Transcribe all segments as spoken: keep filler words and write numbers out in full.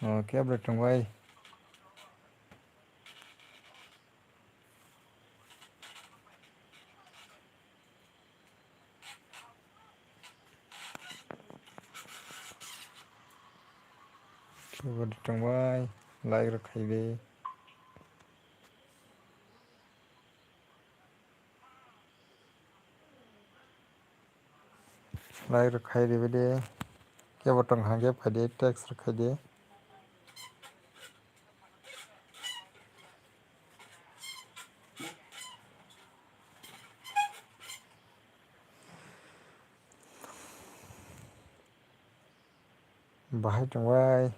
Oh, kebra tongbai. Kebra tongbai, like rok khaidi. Like rok khai ribaidi, kebo tong hang khe phaidi, text rok khaidi. Bahai tongbai.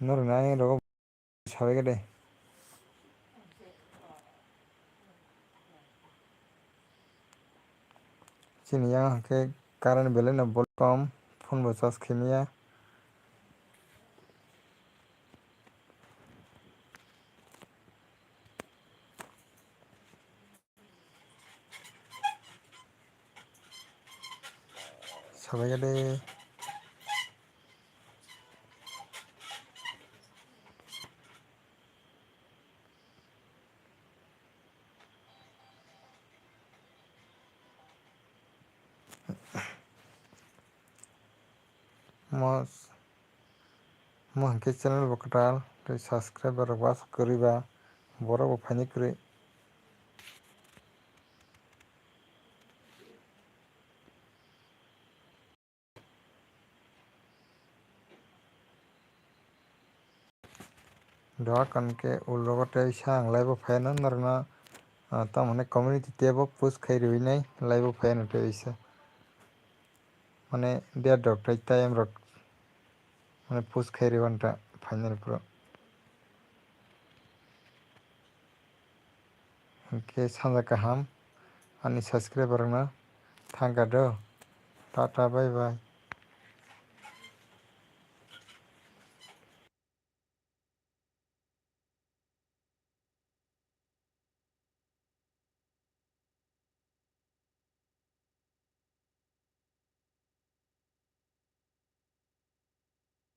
Norok nai rogo sabai khe de. Chini yang hwnkhe current belai no bolai kom, phone bo charge khaimaya. Sabai khe de. Mo, mo hwnkhe channel bo kwtal tei subscriber rok bo aswk kwrwi ba borok bo phaini kwrwi. Doakan khe ulo tei sa ang live o phai no norokno, ah, tamo hwnwi community tab o post khai rwui nai live o phai no tei sa. Mane der rok tei time rok mane post khai rwui ta phainai phuru. Hwnkhe sanja kaham ani subscriber rokno thangkha do. Tata bye bye.